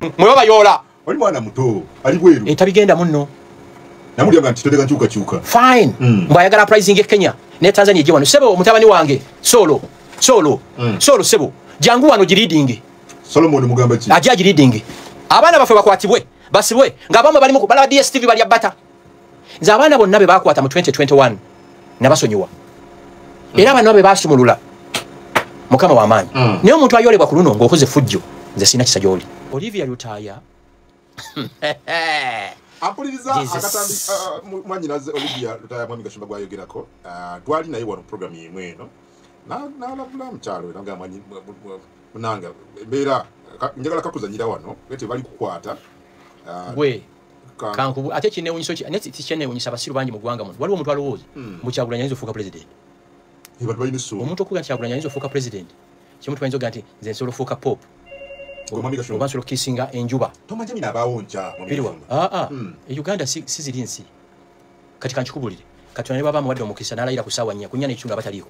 Mwe babayoola. Oli mwana muto ali bweru. Tabigenda muno. Namulya nti totega nkyuka kyuka. Fine. Mbwayagala uprising e Kenya ne Tanzania gye wano. Sebo mutabani wange solo solo solo sebo jangu wano gireading. Solomon mugamba ki? Ajja gireading. Abaana baffe bakwatibwe basibwe ng'abamu bali mu balaba DSTV balya bata. Nze abaana bonna be bakwata mu 2021 nabasonyiwa. Era abaana be basumulula. Mukama wa maanyi. Naye omuntu ayolebwa ku luno ng'okoze fujjo nze sina kisa gy'oli. Olivia Lutaaya ampuliriza akatambi mwanyinaze Olivia Lutaaya Mwami Gashumba gwayogerako. Twali naye wano program yemwe eno n'alabula mukyalo era nga munanga embeera njagala kakuzanyira wano ete bali kukwata gwe kankubu ate kinewunyisa ki naye tikyenewunyisa abasiru bangi mu ggwanga muno. Waliwo omuntu alowooza mbu Kyagulanyi ayinza ofuuka president. Omuntu okuga nti Kyagulanyi ayinza ofuuka president kimu tuyinza okuga nti nze nsobola ofuuka pope oba nsobola okukisinga enjuba. Uganda si ziri nsi. Kati kankikubulire Katonda ne baba amuwadde omukisa n'alayira ku ssaawa 4 ku 4:15 abataliiko.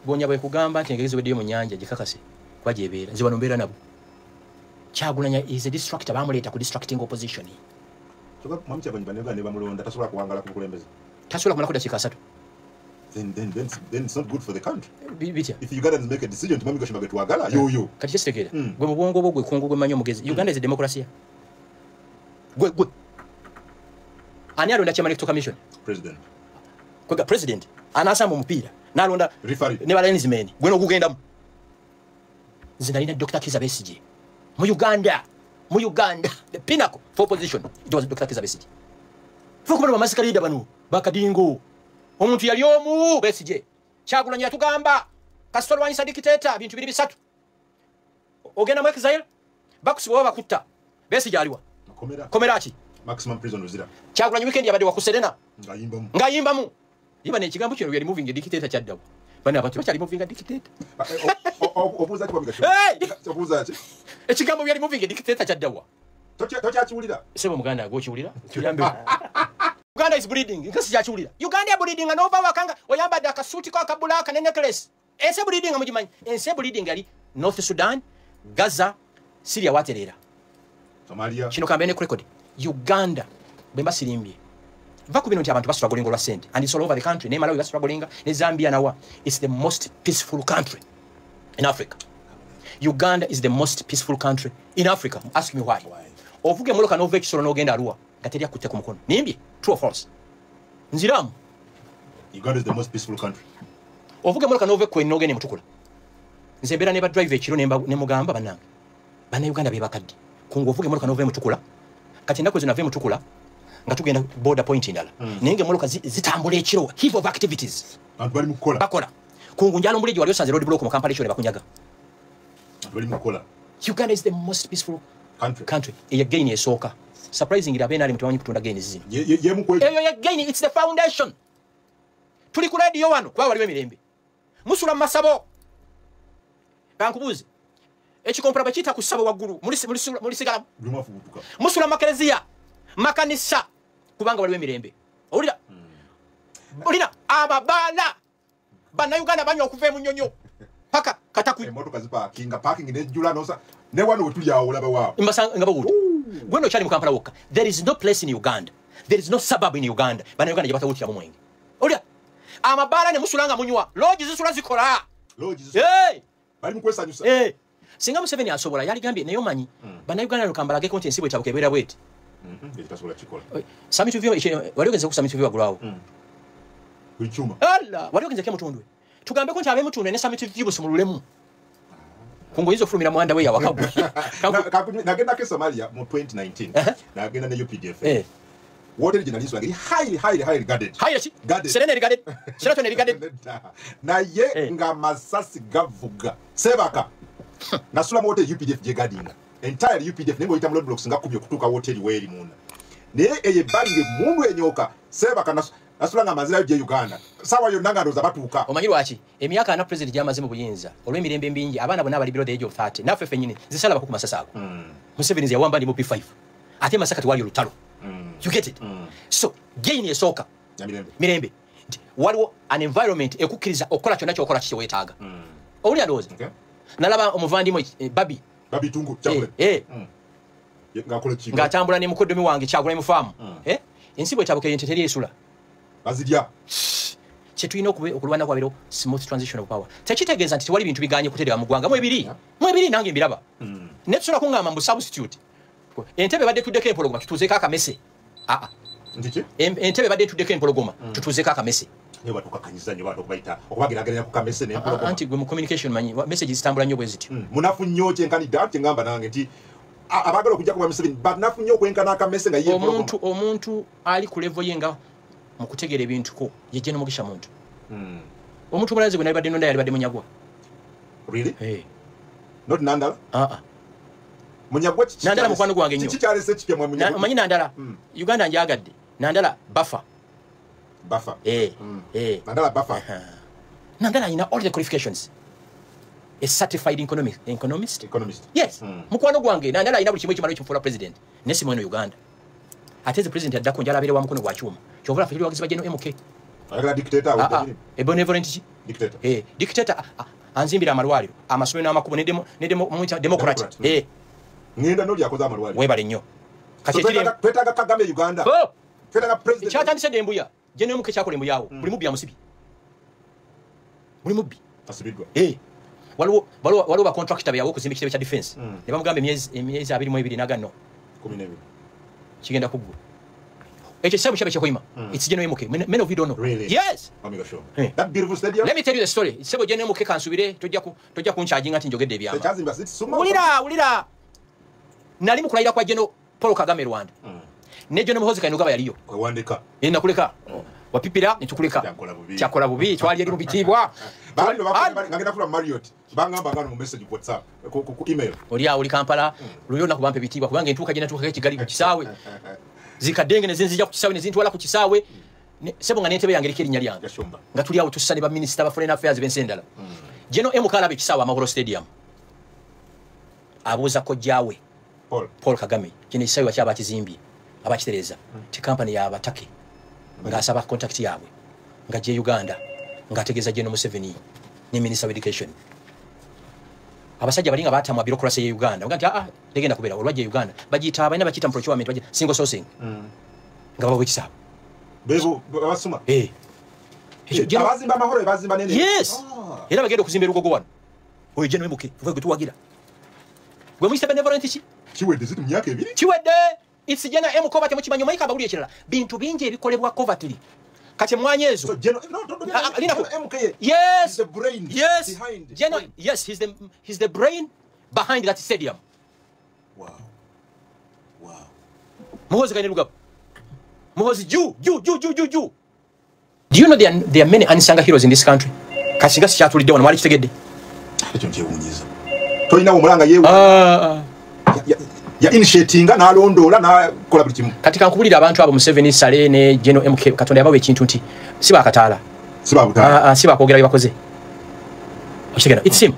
Gonya bwe kugamba nti engeri ziweddeyo mu nnyanja gikakase kuba gyebeera. Nze wano mbeera nabo. Kyagulanyi is a distractor, bamuleeta ku distracting opposition. Mwami Kyagulanyi bannayuganda ne bamulonda tasobola kuwangala ku bukulembeze. Tasobola kumalako ddakiika 3. Then it's not good for the country. Bitya? If Ugandans make a decision to Mwami Gashumba gwe twagala yoyo. Kati kyekitegeera gwe mu bwongo bwo gwe kungu gwe mmanyi omugezi. Uganda is a democracy. Gwe gwe ani alonda chairman electoral commission? President. Kwega president anasamba omupiira n'alonda referee ne balinesmen gwe n'ogugendamu. Nze nalina Dr. Kizza Besigye mu Uganda, mu Uganda the pinnacle for opposition it was Dr. Kizza Besigye. Ffe kubano bamasika leader bano bakadingo omuntu yali omu Besigye. Kyagulanyi yatugamba kasita olwanyisa dictator bintu biri bisatu. Ogenda mu exile bakusiba oba bakutta. Besigye aliwa komera ki? Maximum prison Luzira. Kyagulanyi weekend yabadde wa ku Serena ngayimbamu. Ngayimbamu. Yiba n'ekigambo kino yali moving a dictator kyaddawo. Bano abantu bakyali moving a dictator. Obuuza ki Mwami Gashumba? Obuuza ki? Ekigambo yali moving a dictator kyaddawa. Tokyakiwulira? Sebo muganda gwe okiwulira? Tuyambe. Uganda is bleeding. Nkasi kyakiwulira. Uganda bleeding n'ova wakanga oyambadde akasuuti ko akabulaaka ne necklace. Ensi bleeding mugimanyi. Ensi bleeding yali North Sudan, Gaza, Syria watereera. Somalia. Kino kambe ne record. Uganda bwe mbasirimbye. Va ku bino nti abantu bastruggling olwa ssente and it's all over the country. Ne Malawi bastruggling ne Zambia nawa. It's the most peaceful country in Africa. Uganda is the most peaceful country in Africa. Ask me why. Ovuga emmotoka n'ova ekisolo n'ogenda Arua nga teri akutte ku mukono. Nimbye? True or false? Nziramu. Uganda is the most peaceful country. Ovuga emmotoka n'ova Ekweni n'ogenda e Mutukula. Nze mbeera ne ba drive ekiro ne mugamba bannange. Bannayuganda be bakadde. Kungu ovuga emmotoka n'ova e Mutukula. Kati ennaku ezo nava e Mutukula nga tugenda border point endala. Naye ng'emmotoka zitambula ekiro, heap of activities. Abantu bali mu kukola. Bakola. Kungu njalo mbuliji wali osanze road block mu Kampala ekiro ne bakunyaga. Abantu bali mu kukola. Uganda is the most peaceful country. Eyo gain esooka. Surprisingly abeena tebamanyi kutunda gain zino. Eyo ye gain, it's the foundation. Tuli ku radio wano kuba waliwo emirembe. Musula mu masabo. Kankubuuze. Ekikompera bwe kiyita ku ssabo waggulu mulisigalamu. Musula mu makereziya, makanisa kubanga waliwo emirembe. Owulira? Olina ababaala bannayuganda banywa okuva e Munyonyo paka Katakwi. Emmotoka zipakinga parking nejjula nosa ne wano we tuli awo olaba waawo. Nga bawuta. Gwe nno okyali mu Kampala wokka. There is no place in Uganda. There is no suburb in Uganda bannayuganda gye batawutiramu mwenge. Owulira? Amabaala ne musula nga munywa. Loogi zisula zikola. Loogi zisula. Bali mu kwesanyusa. Singa Museveni asobola yaligambye naye omanyi bannayuganda no kambalageko nti ensi bwetabuka ebeera bweti. Ekitasobola kikola. Summit View wali ogenze ku Summit View waggulu awo. Buli kyuma. Allah, wali ogenzeko e Mutundwe. Tugambeko nti ab'e Mutundwe ne Summit View busumululemu. Kungu oyinza ofulumira mwanda we yawaka gwe. Nagendako e Somalia mu 2019. Nagenda ne UPDF. Woteri gye nali nsula ngeri highly highly highly guarded. Highly ki? Guarded. Serena eri guarded. Sheraton eri guarded. Naye nga masasi gavuga. Sebaka. Nasula mu woteri UPDF gye guardinga. Entire UPDF naye ng'oyita mu roadblocks nga 10 okutuuka woteri weeri munda. Naye eyo ebbali ng'emmundu enyoka sebaka nasula nga amazirayo gye Uganda. Ssaawa yonna nga ndowooza batuuka. Omanyi lwaki? Emyaka 40 president gy'amaze mu buyinza olw'emirembe emingi abaana bonna abali below the age of 30 naffe ffennyini nze ku masasi ago. Museveni nze yawamba ndi mu P5. Ate Masaka tewali olutalo. You get it? So gain esooka. Mirembe. Waliwo an environment ekukkiriza okukola kyonna ky'okola kye weetaaga. Owulira ndowooza? Nalaba omuvandimwe Babi Babitungu Kyagulanyi. Ng'atambula ne mukoddomi wange Kyagulanyi mu faamu. Ensi bwetabuka ente teri esula. Bazirya. Kyetulina okulwana kwabeerawo smooth transition of power. Tekitegeeza nti tewali bintu biganye kutereera mu ggwanga. Mwebiri. Mwebiri nange mbiraba. Ne tusobola kuŋŋamba mbu substitute. Entebe badde tuddeko empologoma tutuuzeeko akamese. Ndiki? Entebe badde tuddeko empologoma tutuuzeeko akamese. Naye batukakanyiza nnyo bantu okubayita okubageraageranya ku kamese n'empologoma. Anti gwe mu communication manyi messages zitambula nnyo bwe zityo. Munafu nnyo kyenkanidde kye ngamba nange nti abaagala okujja kuba Museveni banafu nnyo okwenkana akamese nga ye empologoma. Omuntu ali ku level ye nga mu kutegeera ebintu ko ye General Mugisha Muntu. Omuntu omulazi gwe nalibadde nonda yalibadde Munyagwa. Really? Hey. Not Nandala? Munyagwa kiki? Nandala mukwano gwange nnyo. Kiki kyalese kipya mwa Munyagwa? Omanyi Nandala? Uganda njagadde. Nandala bafa. Bafa. Nandala bafa. Nandala alina all the qualifications. A certified economist. Economist. Yes. Mukwano gwange Nandala alina buli kimu ekimala ekimufuula president. Ne si mweno Uganda. Ate ze president addako njala abeere wa mukono gwa kyuma. Kyova ffe tuli wagizi ba General MK. Ayagala dictator awo. A benevolent ki? Dictator. Dictator anzimbira amalwaliro, amasomero n'amakubo ne democrat. Ngenda n'oli akoze amalwaliro. Weebale nnyo. Kati twetaaga Kagame Uganda. Twetaaga president. Kyatandise dda embuya. General MK kyakola embuya awo. Buli mubbi amusibye. Buli mubbi. Asibiddwa. Waliwo ba contractor be yawa okuzimba ekitebe kya defense. Ne bamugamba emyezi 22 n'aga no. 12. Kigenda kuggwa. Ekyo kisabu kyabe kyekoyima. It's General MK. Many of you don't know. Really? Yes. That beautiful stadium. Let me tell you the story. Sebo General MK kansubire tojja kuncharginga nti njogedde ebyama. Tekyazimba si Suma. Wulira. Nali mu kulayira kwa General Paul Kagame Rwanda. Ne General Muhoozi Kainerugaba yaliyo. Wandika. Nakuleka. Wapipira nitukuleka. Kyakola bubi. Twali eri mu bitiibwa. Bali ngagenda kula Marriott. Bangamba ngano mu message WhatsApp ku email. Oli awo oli Kampala, lulyo naku bampe bitiibwa kubanga entuuka gye natuukako ekigali ku kisaawe. Zikadenge ne zinzija ku kisaawe ne zintwala ku kisaawe. Sebo nga n'entebe yange eriko erinnya lyange. Nga tuli awo tussa ne baminisita ba foreign affairs b'ensi endala. General MK alaba ekisaawe Amahoro Stadium. Abuuza kojjaawe Paul Kagame. Kino ekisaawe waki abakizimbye abakitereeza. Ti kampani y'abatake. Ng'asaba contact yaabwe. Nga gye Uganda. Ng'ategeeza General Museveni ne Minister of Education. Abasajja bali nga batamwa bureaucracy ye Uganda. Baga nti tegenda kubeera olwajja Uganda. Bagiyita balina bakiyita mu procurement bagiyita single sourcing. Nga babawa ekisaawe. Bebo abasuma. Abazimba Amahoro bazimba nene. Yes. Era bagenda okuzimba erugogo wano. Oyo General MK gwe tuwagira. Gwe muyita benevolent ki? Kiwedde ziti mu myaka ebiri. Kiwedde. It's General MK bate mukimanyi omanyi kabawuli ekirala. Bintu bingi ebikolebwa covertly. Kati mwanya ezo. So General MK. Yes. The brain. Yes. Behind. General, yes, he's the brain behind that stadium. Wow. Wow. Muhoozi Kainerugaba. Muhoozi ju. Do you know there are many unsung heroes in this country? Kasinga sikyatulidde wano mwali kitegedde. Ekyo nkyewuunyiza. Tolina omulanga yeewu. Ya initiatinga n'alondoola n'akola buli kimu. Kati kankubulira abantu abo Museveni, Saleh ne General MK Katonda yabawa ekintu nti si bakataala. Si babutaala. Si bakwogera bye bakoze. Okitegera? It's him.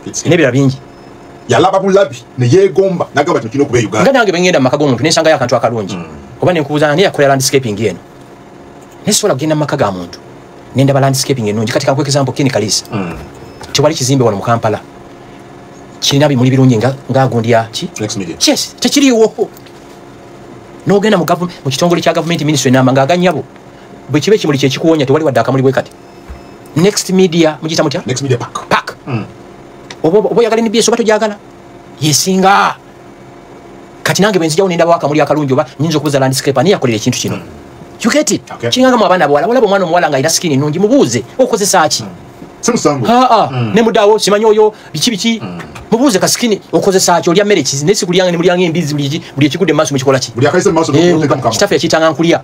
N'ebirala bingi. Yalaba bulabi ne yeegomba n'agamba kino kirina okuba e Uganda. Nga nange bwe ngenda mu maka g'omuntu ne nsangayo akantu akalungi. Oba ne nkubuuza ani yakola landscaping eno. Ne sobola kugenda mu maka ga muntu ne ndaba landscaping ennungi. Kati kankuwe example Ken Kalisa. Tewali kizimbe wano mu Kampala. Kirina bimuli birungi nga gundi ya ki? Next media. Yes, tekiriiwo. N'ogenda mu kitongole kya gavumenti ministry n'amba ng'aganyabo. Bwe kiba ekimuli kye kikuwonya tewali wadde akamuli bwe kati. Next media mugiyita mutya? Next media park. Park. Oba oyagala NBS oba togyagala. Yesinga. Kati nange bwe nzijawo ne ndabawo akamuli akalungi oba nnyinza okubuuza landscape ani yakolera ekintu kino. You get it? Okay. Kiringanga mu abaana abawala, olaba omwana omuwala ng'alina skin ennungi mubuuze okozesa ki? Si musango. Ne mudaawo simanyi oyo biki biki. Mubuuze ka skin okozesa ki olya mmere ki? Naye si kulyanga ne mulyanga embizzi buli ekigudde mu maaso mukikola ki? Buli akayise mu maaso n'okuteeka mu kamwa. Kitaffe yakiyitanga nkulya.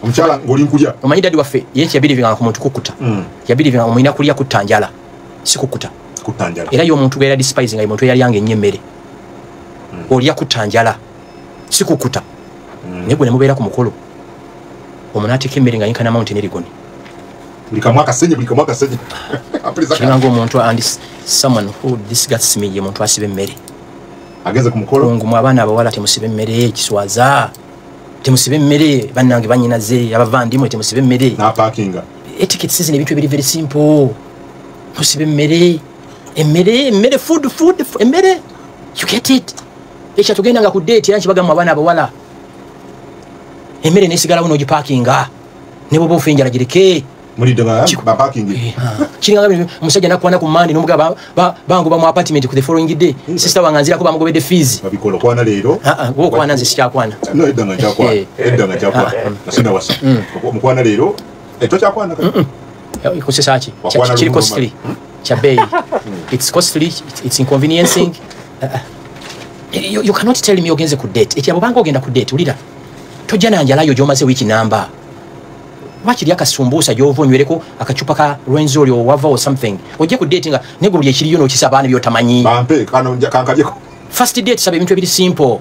Omukyala ng'oli nkulya. Omanyi daddy waffe ye kyeyabirivinga ku muntu kukkuta. Yabirivinga omulina kulya kutta njala. Si kukkuta. Kutta njala. Era ye omuntu gwe yali despising nga ye muntu eyalyanga ennyo emmere. Olya kutta njala. Si kukkuta. Naye gwe ne mubeera ku mukolo. Omunaateka emmere nga yenkana Mountain Elgon. Buli kamu akasenye, buli kamu akasenye. Kiringanga omuntu and someone who disgusts me ye muntu asiba emmere. Ageze ku mukolo. Kungu abaana abawala temusiba emmere kiswaza. Temusiba emmere bannange bannyinaze abavandimwe temusiba emmere. N'apaakinga. Etiquette season ebintu ebiri very simple. Musiba emmere. Emmere, emmere, food, food, emmere. You get it? Ekya tugendanga ku date era nkibagamba abaana abawala, emmere nesigalawo n'ogipakinga, ne bwoba ofa enjala gireke. Mulidde nga bapakingi. Kiringa omusajja nakwana ku Monday n'omugamba bangoba mu apartment ku the following day. Sister wange anzirako bamugobedde fees. Babikola okwana leero. Gwe okwana nze sikyakwana. No, edda nga nkyakwana. Edda nga nkyakwana. Nasina wasa. Mukwana leero tokyakwana kati. Kusesa ki? Kiri costly. Kya bbeeyi. It's costly, it's inconveniencing. You cannot tell me ogenze ku date. Ekya bw'obanga ogenda ku date wulira. Tojja na njalayo gy'omaze wiiki namba. Wakiri akasumbuusa gy'ova onywereko akacupa ka Rwenzori or wava or something. Ojje ku date nga negulu buli ekiriyo n'okisa abaana by'otamanyi. Bampe kano kankalyeko. First date saba ebintu ebiri simple.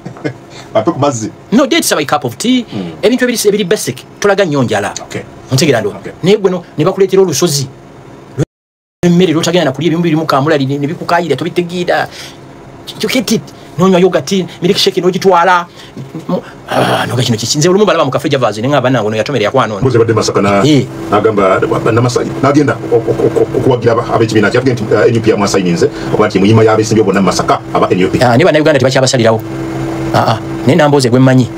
Bampe ku mazzi. No, date saba a cup of tea. Ebintu ebiri basic. Tolaga nnyo njala. Okay. Ontegeera ndo. Naye gwe no ne bakuleetera olusozi lw'emmere lw'otagenda na kulya, ebimu birimu kamulali ne bikukaayira tobitegeera. You get it? Nonywa yogurt, milkshake n'ogitwala. Noga kino kiki? Nze olumu balaba mu Cafe Javas ne ngamba nange ono yatomera yakwana ono. Mbuze badde Masaka na nagamba Namasai nagenda okuwagira ab'ekibiina kye nti NUP yamwasayininze okuba nti muyima y'abeesimbyewo bonna mu Masaka aba NUP. Naye Bannayuganda tebakyabasalirawo. Naye Nambooze gwe mmanyi.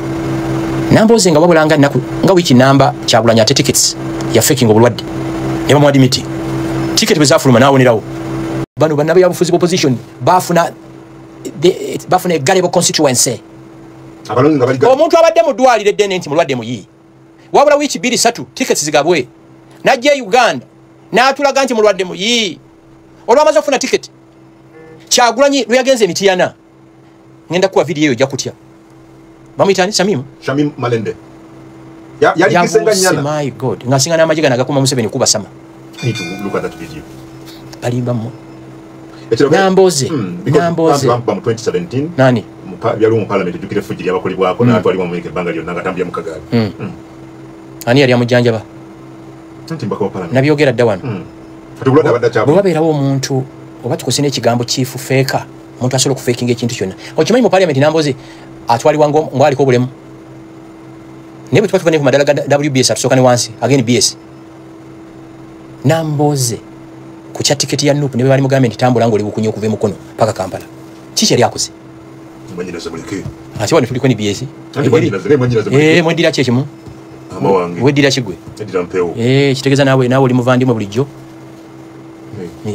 Nambooze nga wabulanga nnaku nga wiiki namba Kyagulanyi ate tickets ya faking obulwadde ne bamuwa admit. Ticket bwe zaafuluma n'awonerawo. Bano bannabyabufuzi b'opposition bafuna eggalebo constituency. Omuntu abadde mu ddwaliro eddene nti mulwadde muyi, wabula wiiki 2-3 tickets zigabwe, n'ajja e Uganda n'atulaga nti mulwadde muyi. Olwamaze okufuna ticket, Kyagulanyi lwe yagenze Mityana, ngenda kuwa video eyo ojja kutya. Bamuyita ani? Shamim? Shamim Malende. Yali kisenga nnyana. My God, ng'asinga n'amagye gano agakuma Museveni kubasama. I need to look at that video. Balimba mmwe. Nambooze. Nambooze. Mu 2017. Nani? Byaliwo mu parliament ejjukira effujjo lyabakolebwako n'atwalibwa mu ebbanga lyonna nga atambulira mu kagaali. Ani yali amujjanjaba? Anti mbaka wa parliament. Nabyogera dda wano. Kati obulwadde abadde akyabula. Bwe wabeerawo omuntu oba tukose n'ekigambo chief faker, omuntu asobola okufakinga ekintu kyonna. Okimanyi mu parliament Nambooze atwalibwa ng'aliko obulemu. Naye bwe tuba tuva ne ku madala ga WBS atusooka ne wansi, again BS. Nambooze ku kya tiketi ya NUP ne bwe bali mugambe nti tambula ng'oli bukunya okuva e Mukono paka Kampala. Kiki yali akoze? Mwannyinaze muleke. Ate wano tuliko ne BS. Mweddira ki ekimu? Weddira ki gwe? Eddira mpewo. Kitegeeza naawe oli muvandimwe bulijjo.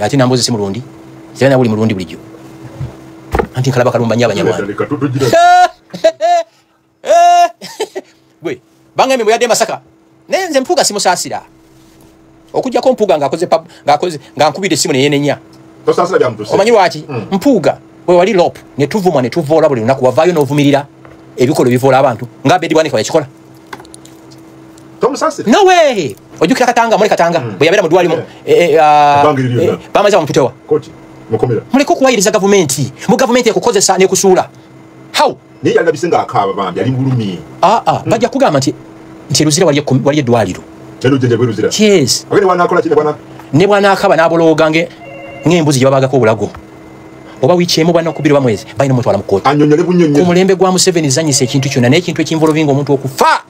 Ate Nambooze si mulundi. Era naawe oli mulundi bulijjo. Anti nkalaba kalumba nnyo Abanyarwanda. Gwe bangambye bwe yadde Masaka. Naye nze Mpuuga simusaasira. Okuggyako Mpuuga ng'akoze ng'ankubidde essimu ne yeenenya. Tosaasira byamutuse. Omanyi lwaki? Mpuuga bwe wali LOP ne tuvumwa ne tuvoola buli lunaku, wavaayo n'ovumirira ebikolwa ebivoola abantu nga Abedi Bwanika bwe yakikola. Tomusaasira? No way! Ojjukira Katanga, mule Katanga bwe yabeera mu ddwaliro bamaze bamututewa. Kkooti mukomera. Muleke okuwayiriza gavumenti. Mu gavumenti ekukozesa n'ekusuula. How? Naye yalabise ng'akaaba bambi ali bulumi. Bajja kugamba nti Luzira wali eddwaliro. Yes. Ne bw'anaakaba n'abolooga ng'embuzi gye babaagako obulago. Oba wiiki emu bwana okubiri oba mwezi balina omutwala mu kkooti. Ku mulembe gwa Museveni zanyisa ekintu kyonna, naye ekintu ekinvolovinga omuntu okufa.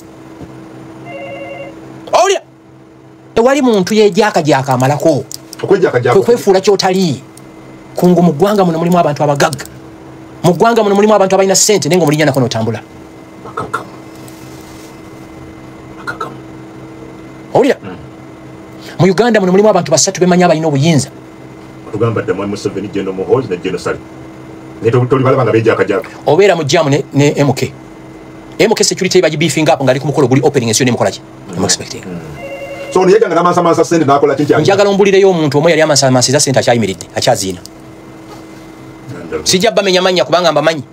Owulira? Tewali muntu yeejaakajaaka amalako. Kwe kwefuula ky'otali. Kungu mu ggwanga muno mulimu abantu abagagga. Mu ggwanga muno mulimu abantu abalina ssente naye ng'omulinnya nako n'otambula. Owulira? Mu Uganda muno mulimu abantu basatu bemanyi abalina obuyinza. Tugamba dda Mwami Museveni, General Muhoozi ne General Saleh. Naye tolibalaba nga beejaakajaaka. Obeera mu jam ne MK. MK security bagibeefing up ng'ali ku mukolo guli opening ensi yonna emukola ki? I'm expecting. So ono yajjanga n'amansamansa ssente n'akola ki nti Njagala ombulireyo omuntu omu yali amansamansiza ssente akyayimiridde, akyaziina. Sijja bamenya mannya kubanga mbamanyi.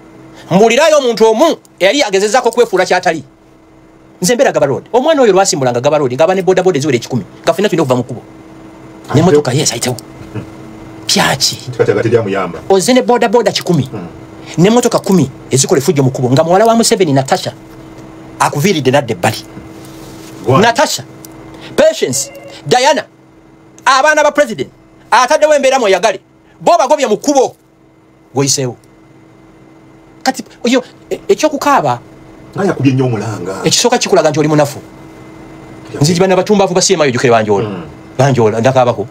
Mbulirayo omuntu omu eyali agezezzaako okwefuula ky'atali. Nze mbeera Gaba Road. Omwana oyo lwasimbulanga Gaba Road ng'aba ne bodaboda eziwera 100 nga ffenna tulina okuva mu kkubo. N'emmotoka yes ayitewo. Pyaki. Ozze ne bodaboda 100 n'emmotoka 10 ezikola effujjo mu kkubo nga muwala wa Museveni Natasha akuviiridde n'adda ebbali. Natasha, Patience, Diana, abaana ba president ataddewo embeera mweyagale bo bagobye mu kkubo gwoyiseewo. Kati oyo ekyokukaaba nga yakubye nnyo omulanga. Ekisooka kikulaga nti oli munafu. Nze bano abatumbavu basiemayo ojjukire banjoola. Banjoola ndakaabako.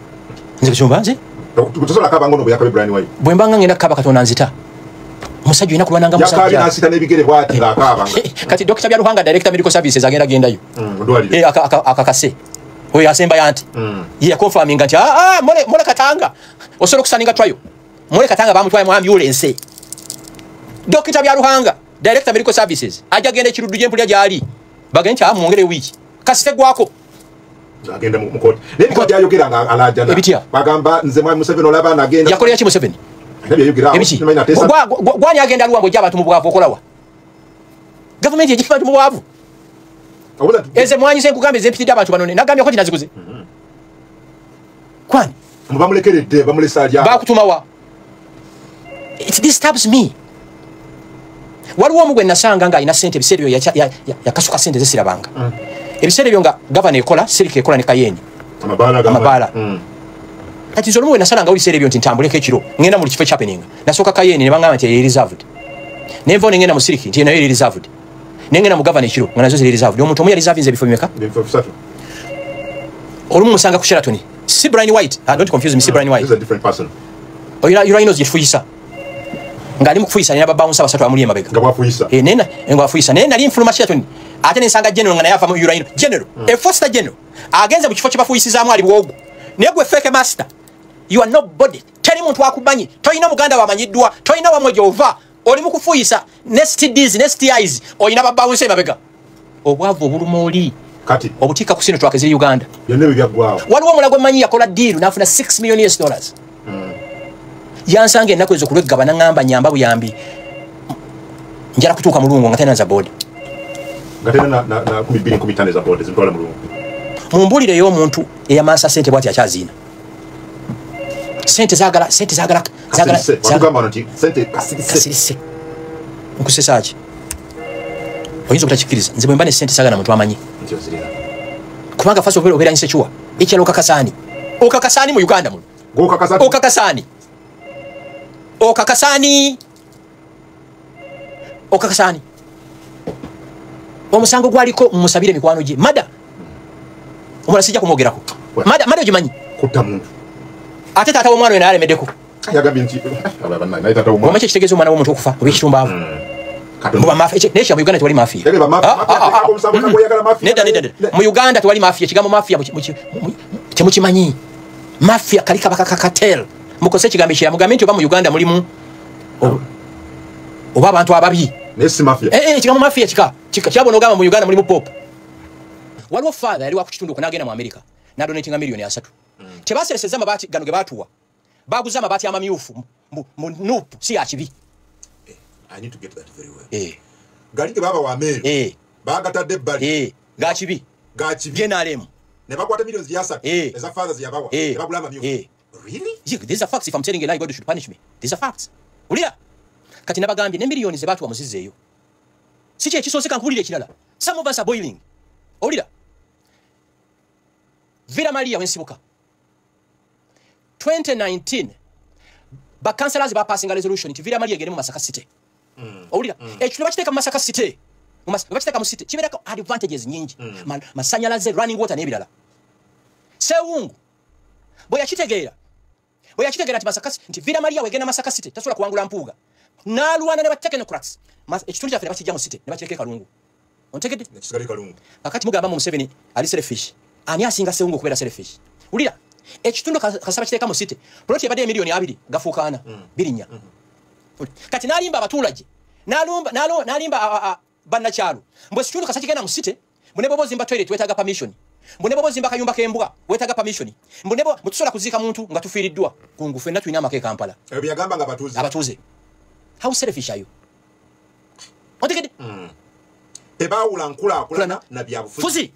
Nze kusumba nze? Tosobola kaaba ngono bwe yakabe Brian White. Bwe mbanga ngenda kukaaba Katonda nzita. Omusajja olina kulwananga musajja. Yakaabye n'asita n'ebigere bw'ati ng'akaaba. Kati Dr. Byaruhanga, director medical services, agenda gendayo. Mu ddwaliro. Akakase. Oyo asembayo anti. Ye yaconfirminga nti Morley Katanga osobola okusigninga trial. Morley Katanga bamutwaye mu ambulance. Dr. Byaruhanga, director medical services, ajja genda ekiruddu gy'empulya gy'ali. Bagende nti mwongere wiiki. Kasite gwako. Agenda mu kooti. Naye ebika byayogera nga alaajana. Ebitya? Bagamba nze mwami Museveni olaba nagenda. Yakolera ki Museveni? Alina byayogera awo. Ebiki? Simanyi nateesa. Gwani agenda aluwa ng'ojja abantu mu bwavu okolawa? Gavumenti ejja abantu mu bwavu. Obuuza nti Eze mwanyi ze nkugambye zempitidde abantu bano nagambyeko nti naziguze. Kwani? Mbu bamulekeredde, bamulese ali awo. Bakutuma wa? It disturbs me. Waliwo omu gwe nasanga ng'alina ssente ebiseera ebyo yakasuka ssente zesirabanga. Ebiseera ebyo nga gavana ekola, Sirika ekola ne Kayeni. Amabaala Amabaala. Kati nze olumu we nasalangawo ebiseera ebyo nti ntambuleko ekiro ngenda mu kifo ekyahappeninga. Nasooka Kayeni ne baŋŋamba nti eri reserved. Ne nvawo ne ngenda mu Siriki nti nayo eri reserved. Ne ngenda mu gavana ekiro nga nazo ziri reserved. Omuntu omu yaliservinze ebifo bimeka? Ebifo 3. Olumu musanga ku Sheraton. Si Brian White. Don't confuse me, si Brian White. This is a different person. Oyina urinals gye tufuyisa. Ng'ali mu kufuyisa nina babouncer basatu amuli emabega. Nga bw'afuyisa. Naye nga afuyisa. Naye nali nfuluma Sheraton. Ate ne nsanga general nga naye ava mu urinal. General, a four-star general. Agenze mu kifo kye bafuyisizaamu ali bwogo. Naye gwe fake master. You are nobody. Teri muntu akumanyi. Toyina muganda wamanyiddwa. Toyina wamwe gy'ova. Oli mu kufuyisa ne STDs ne STIs. Oyina babouncer emabega. Obwavu obuluma oli. Kati Obutika ku sino twake ziri Uganda. Byonna ebyo byaggwawo. Waliwo omulago mmanyi yakola deal n'afuna 6 million US dollars. Yansanga ennaku ezo ku lweggaba n'aŋŋamba nyamba buyambi. Njala kutuuka mulungu nga talina za boda. Nga talina na 12 15 za boda zimutwala mulungu. Mumbuulire ey'omuntu eyamansa ssente bw'ati akyaziina. Ssente zaagala ssente zaagala zaagala Kasirise. Watugamba wano nti ssente kasirise. Kasirise. Nkusesa ki? Oyinza obutakikkiriza. Nze bwe mba ne ssente saagala muntu amanyi. Nti ozirina. Kubanga first of all obeera insecure. Ekyalo okakasaani. Okakasaani mu Uganda muno. Gw'okakasa Okakasaani. Okakasaani. Okakasaani. Omusango gwaliko musabire mikwano gye. Mada. Omulala sijja kumwogerako. Mada, mada ogimanyi. Kutta muntu. Ate taata w'omwana oyo naye alemeddeko. Yagambye nti aba bannaye naye taata w'omwana. Omanyi ekitegeeza omwana w'omuntu okufa olw'ekitumbaavu? Katonda. Muba mafia, naye kya mu Uganda tewali mafia. Yagamba mafia, mafia ateekako omusango gw'oyagala mafia. Nedda, nedda, nedda. Mu Uganda tewali mafia. Ekigambo mafia temukimanyi. Mafia kali kaba cartel. Mukose ekigambo ekirala mugambe nti oba mu Uganda mulimu oba abantu ababi. Naye si mafia. Ekigambo mafia kika. Kika kyabona ogamba mu Uganda mulimu pop. Waliwo father yali wa ku kitundu n'agenda mu America n'adonatinga miliyoni 3. Tebaseresezza amabaati gano ge baatuwa. Baguze amabaati amamyufu mu NUP si ya kibi. I need to get that very well. Eh. Gali ge baba wa meeru. Bagatadde ebbali. Ga kibi. Ga kibi. NRM. Ne bakwata miliyoni 300 eza fathers yabawa. Ne bagula amamyufu. Really? Yeah, these are facts. If I'm telling a lie, God should punish me. These are facts. Ulira. Kati nabagambye ne miliyoni ze baatuwa muzizzeeyo. Si kye ekisoose kankuwulira ekirala. Some of us are boiling. Owulira. Villa Maria wensibuka. 2019 ba councillors ba passing a resolution nti Villa Maria egende mu Masaka City. Owulira. Ekyo bakiteeka mu Masaka City. Bakiteeka mu city kibeerako advantages nyingi. Masanyalaze, running water n'ebirala. Sewungu bwe yakitegeera nti Masaka nti Villa Maria wegenda Masaka City tasobola kuwangula Mpuuga. N'alwana ne ba technocrats. Ekitundu kyaffe ne bakijja mu city ne bakireka e Kalungu. Ontegedde? Nekisigala e Kalungu. Kakati mugamba mu Museveni ali selfish. Ani asinga Sewungu okubeera selfish? Wulira. Ekitundu kasaba kiteeka mu city. Plot ebadde 2 miliyoni gafuuka 4 birinnya. Kati n'alimba abatulage. N'alimba bannakyalo. Mbwe ekitundu kasa kigenda mu city, mbu ne bw'oba ozimba toilet weetaaga permission. Mbu ne bw'oba ozimba akayumba k'embwa weetaaga permission. Mbu ne bwe tusobola kuziika muntu nga tufiiriddwa. Kungu ffenna tulina amaka e Kampala. Ebyo byagamba nga abatuuze. Abatuuze. How selfish are you? Ontegedde? Tebaawula nkulaakulana na byabufuzi. Fuzi.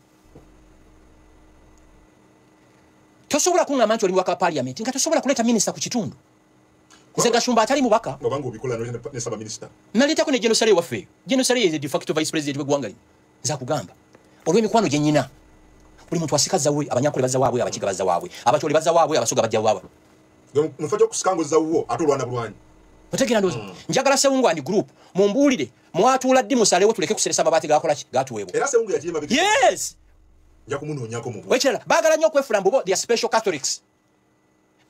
Tosobola kuŋŋamba nti oli mubaka wa parliament nga tosobola kuleeta minisita ku kitundu. Nze Gashumba atali mubaka. Obanga obikola ne ssaabaminisita. Naleetako ne General Saleh waffe eyo. General Saleh is the de facto vice president w'eggwanga lino. Nze akugamba. Olw'emikwano gye nnyina. Buli muntu asika zawwe, Abanyankole bazza waabwe, Abakiga bazza waabwe, Abacholi bazza waabwe, Abasoga bajja waabwe. Mu kifo ky'okusika ng'ozza wuwo ate olwana bulwanyi. Otegeera ndowooza. Njagala Sewungu and group mumbuulire mwatuula ddi musalewo tuleke kuseresa amabaati gakola ki gatuweebwa. Era Sewungu yakiri emabega. Yes. Nja kumunoonyako mu Ekirala baagala nnyo okwefula mbu bo they are special Catholics.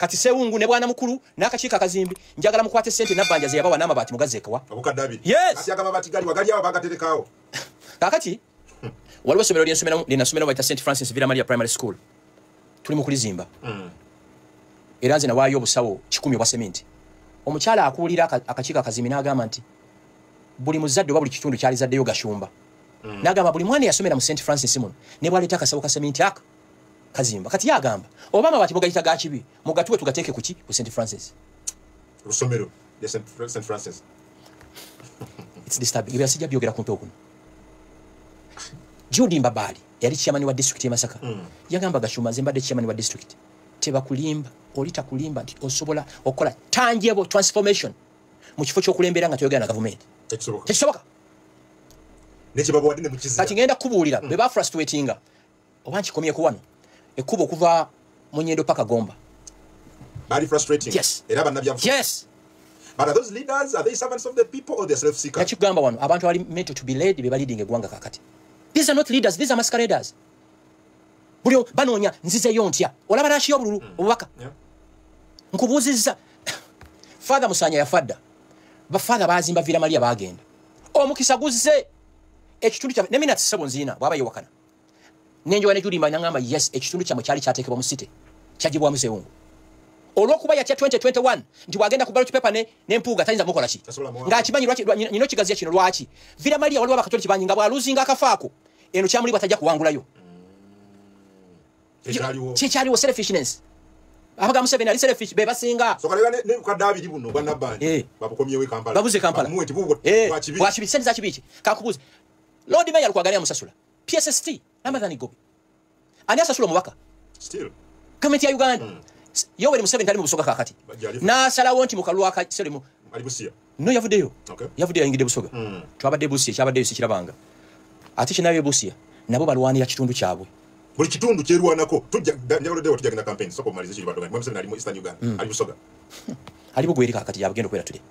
Kati Sewungu ne bwana mukulu n'akakiiko akazimbi, njagala mukwate sente nabbanja ze yabawa n'amabaati mugazeekawa. Obukadde abiri. Yes. Ati agamabaati gali wagali awo bagaterekawo. Kakati waliwo essomero lyenasomeramu bayita St Francis Villa Maria Primary School, tuli mu kulizimba. Era nze nawaayo obusawo 100 obwa sementi. Omukyala akuwulira akakiiko akazimbi n'agamba nti buli muzadde oba buli kitundu kyalizaddeyo Gashumba. N'agamba buli mwana yasomera mu St Francis muno ne bw'aleeta akasawo ka sementi aka kazimba. Kati yagamba oba amabaati mugayita ga kibi, mugatuwe tugateeke ku ki? Ku St Francis. Lusomero ya St Francis. It's disturbing. Ebyo sijja byogera ku mpewo kuno. Jude Mbabaali yali chairman wa district y'e Masaka. Yagamba Gashumba, nze mbadde chairman wa district, tebakulimba, oli takulimba nti osobola okukola tangible transformation mu kifo ky'okulembera nga toyogera na gavumenti. Tekisoboka. Tekisoboka. Nekibabawadde ne mukizira. Kati ngenda kubuulira bwe bafrustratinga oba nkikomyeko wano, ekkubo okuva mu Nyendo paka Gomba. Bali frustrating. Yes. Era bannabyabufuzi. Yes. But are those leaders, are they servants of the people or they're self-seekers? Nakikugamba wano, abantu abali meant to be led be baleading eggwanga kakati. These are not leaders, these are masqueraders. Buli banoonya nzizeeyo ntya, olaba rashi y'obululu obubaka. Nkubuuzizza, Father Musanya yafa dda, bafather baazimba Villa Maria baagenda. Omukisa guzze ekitundu kyaffe, ne minutes ssebo nziina bw'aba yeewakana. Nenjowa ne Julimba n'aŋŋamba yes, ekitundu kyammwe kyali kyateekebwa mu city, kyaggyibwamu Sewungu. Olw'okuba yatya 2021 nti bw'agenda ku ballot paper ne Mpuuga tayinza mukola ki? Tasobola muwanga. Ng'akimanyi lwaki nina okigaziya kino lwaki? Villa Maria waliwo abakatoliki bangi nga bw'aluzinga akafaako, eno kyamulibwa tajja kuwangulayo. Ekyaliwo. Kyekyaliwo selfishness. Abaga Museveni ali selfish be basinga. So kaleba ne bukadde abiri buno bwa Nabbanja. Babukomyewo e Kampala. Babuze e Kampala. Bamuwe nti bubwo bwa kibi. Bwa kibi, sente za kibi ki? Kankubuuze. Lord Mayor Lukwago ani amusasula? PSST, Ramadhan Gobi. Ani asasula omubaka? Still. Gavumenti ya Uganda. Yoweri Museveni tali mu Busoga kaakati. Bajja ali. N'asalawo nti mu kalulu aka sorry, mu Ali Busia. No, yavuddeyo. Yavuddeyo ayingidde Busoga. Twabadde Busia, kyabaddeyo sikirabanga. Ate kinaabye Busia, nabo balwanira kitundu kyabwe. Buli kitundu kyerwanako. Tujja njagala ddewo tujja genda campaign. Soko omalize kiri badoga. Museveni ali mu Eastern Uganda. Ali Busoga. Ali Bugweri kaakati yabagenda okubeera today.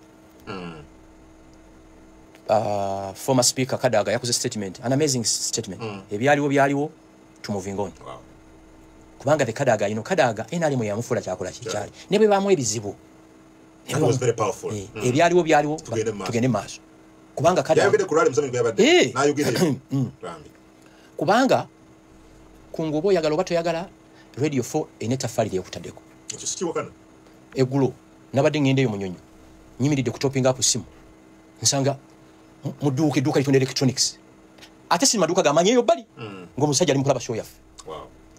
Former Speaker Kadaga yakoze statement, an amazing statement. Ebyaliwo byaliwo, to moving on. Kubanga the Kadaga, you know, Kadaga NRM yamufuula kyakola kikyali. Ne bwe baamu ebizibu. Ne That was very powerful. Ebyaliwo byaliwo, Tugende mu maaso. tugende mu maaso. Kubanga Kadaga Yayogedde ku rally Museveni gwe yabadde. N'ayogera. Bambi. Kubanga kungu oba oyagala oba toyagala, Radio 4 erina ettaffaali lyekutaddeko. Ekyo sikiwakana. Eggulo nabadde ŋŋendeyo Munyonyo, nyimiridde ku topping up simu, nsanga mu dduuka, edduuka litunda electronics, ate si maduuka gamanyi eyo bbali, ng'omusajja ali mu kulaba show yaffe.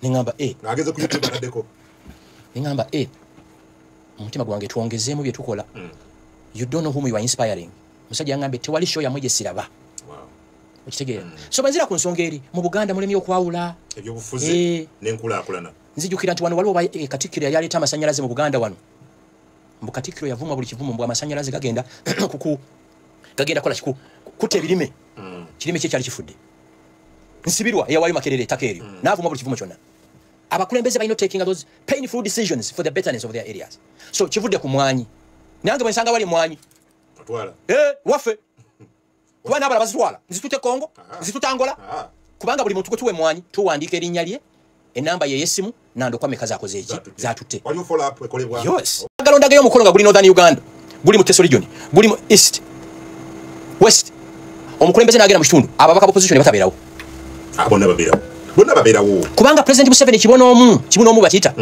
Ne ŋŋamba N'ageze ku YouTube ataddeko. Ne ŋŋamba mu mutima gwange twongezeemu bye tukola. You don't know whom you are inspiring. Musajja yaŋŋambye tewali show yammwe gye siraba. Okitegeera? So bwe nzira ku nsonga eri mu Buganda mulemye okwawula ebyobufuzi n'enkulaakulana. Nzijukira nti wano waliwo Katikkiro yali aleeta amasannyalaze mu Buganda wano. Mbu Katikkiro yavuma buli kivumo mbu amasannyalaze gagenda kuku gagenda kola kiku kutta ebirime. Kirime kye kyali kifudde. Nsibirwa eyawaayo Makerere ettaka eryo. N'avuma buli kivumo kyonna. Abakulembeze balina taking those painful decisions for the betterness of their areas. So kivudde ku mwanyi. Nange bwe nsanga wali mwanyi. Otwala. Waffe. Kuba n'abalala bazitwala. Nzitutte Congo, nzitutte Angola. Kubanga buli muntu gwe tuwa emmwanyi tuwandiika erinnya lye, ennamba ye ey'essimu, nandokwa meka zakoze eki, Zaatutte. zaatutte. Waliwo follow up ekolebwa. Yes. Galondagayo omukono nga guli Northern Uganda, guli mu Teso region, guli mu East, West. Omukulembeze n'agenda mu kitundu, ababaka b'opposition ne batabeerawo. Bonna babeerawo. Bonna babeerawo. Kubanga President Museveni kibonoomu bakiyita.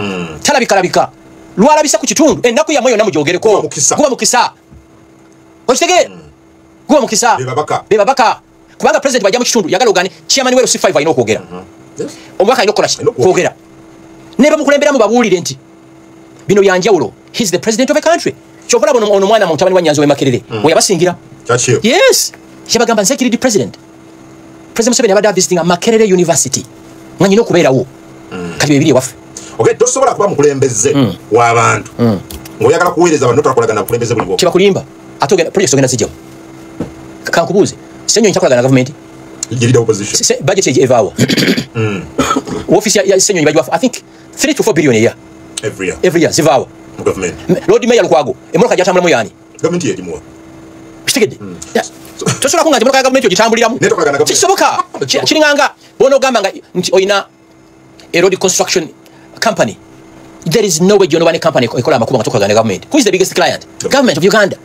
Talabikalabika. Lwalabisa ku kitundu, ennaku yammwe yonna mugyogereko. Guba mukisa. Guba mukisa. Okitegeera? Guba mukisa. Be babaka. Be babaka. Kubanga President bw'ajja mu kitundu, yagala ogane, chairman we LC5 alina okwogera. Omubaka alina okukola ki? Alina okwogera. Kwogera. Ne bamukulemberamu babuulire nti bino bya njawulo. He is the president of a country. Kyova olaba ono omwana mutabani wa Nyanzi w'e Makerere, we yabasingira. Churchill. Yes. Yabagamba nze kiridi president. President Museveni abadde visiting Makerere University. Nga nyina okubeerawo. Kati bye biri ewaffe. Okay, tosobola kuba mukulembeze w'abantu. Ng'oyagala kuweereza abantu totakolagana na bukulembeze buliwo. Kibakulimba. Ate ogenda projects ogenda zijjawo. Kankubuuze. Ssenyonyi takolagana na gavumenti. Ye leader opposition. Budget evaawa. Office ya Ssenyonyi bagiwa, I think 3 to 4 billion a year. Every year. Every year zivaawa. Mu government. Lord Mayor Lukwago, emmotoka gy'atambulamu y'ani? Government yegimuwa. Kitegedde? Yeah. Tosobola kunga nti emmotoka ya gavumenti ogitambuliramu. Naye tokolagana na gavumenti. Kisoboka. Kiringanga bw'onoogamba nga nti olina a road construction company. There is no way gyonoba ne company ekola amakubo nga tokolagana ne government. Who is the biggest client? Government of Uganda.